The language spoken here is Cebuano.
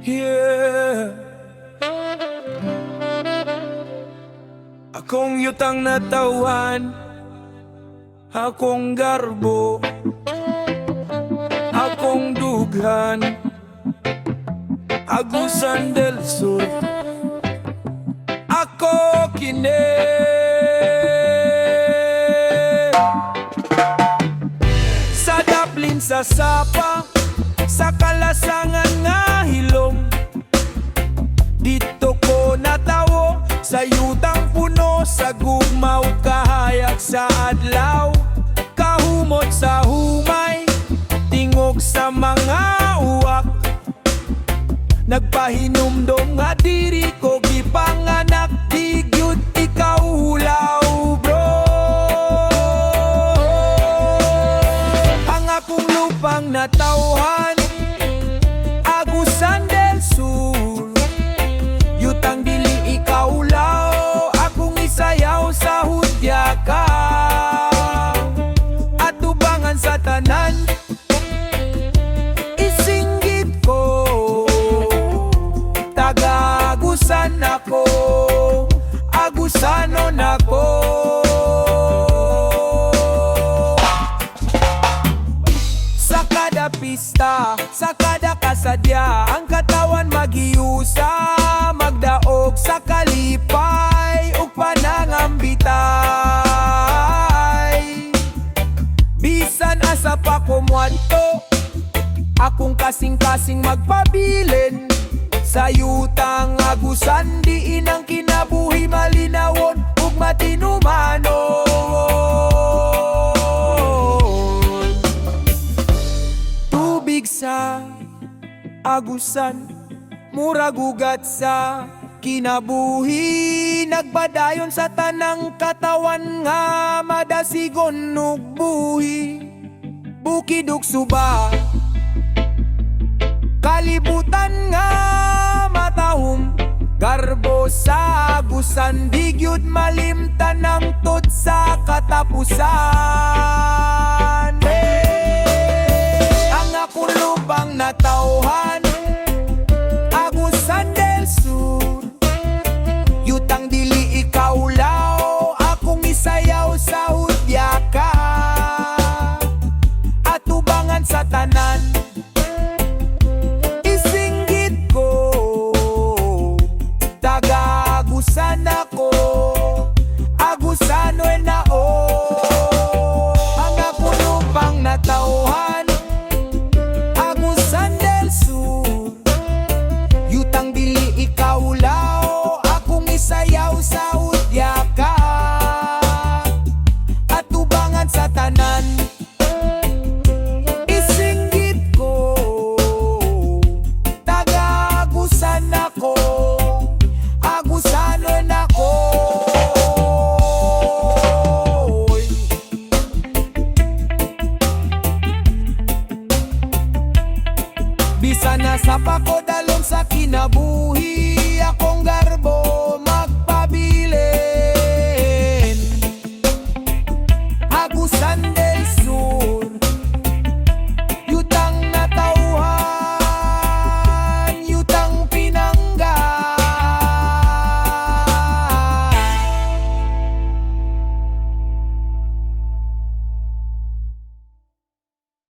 Yeah. Akong yutang natawhan, akong garbo, akong dughan, Agusan del Sur. Ako kini. Sa daplin sa sapa, sa kalasangan nga hilom, didto ko natawo sa yutang puno sa gugma ug kahayag sa adlaw. Kahumot sa humay, tingog sa mga uwak, nagpahinumdom nga diri ko gipanganak. Di gyud ikaw hulaw, bro. Ang akong lupang natawhan, Agusan del Sur. Yutang dili ikaulaw, akong isayaw sa hudyaka. Atubangan sa tanan, isinggit ko, taga-Agusan ako, Agusanon ako. Sa kada pista, sa kada kasadya, ang katawan magiusa, magdaog sa kalipay ug panangambitay. Bisan asa pa ko muadto, akong kasing-kasing magpabilin sa yutang Agusan, diin ang kinabuhi malinawon ug matinumanon. Tubig sa Agusan, murag ugat sa kinabuhi, nagpadayon sa tanang katawan nga madasigon ug buhi. Bukid ug suba, kalibutan nga matahom, garbo sa Agusan di gyud malimtan hangtod sa katapusan. Hey! Ang akong lupang natawhan, Agusan del Sur. Yutang dili ikaulaw, akong isayaw sa hudyaka. Atubangan sa tanan, isinggit ko, taga-Agusan ako, Agusano nao. Ang akong lupang natawhan, Agusan del Sur. Yutang dili ikaulaw, akong isayaw sa hudyaka. Atubangan sa tanan, isinggit ko, taga-Agusan ako, Agusanon ako. Bisan asa pa ko dalom sa kinabuhi.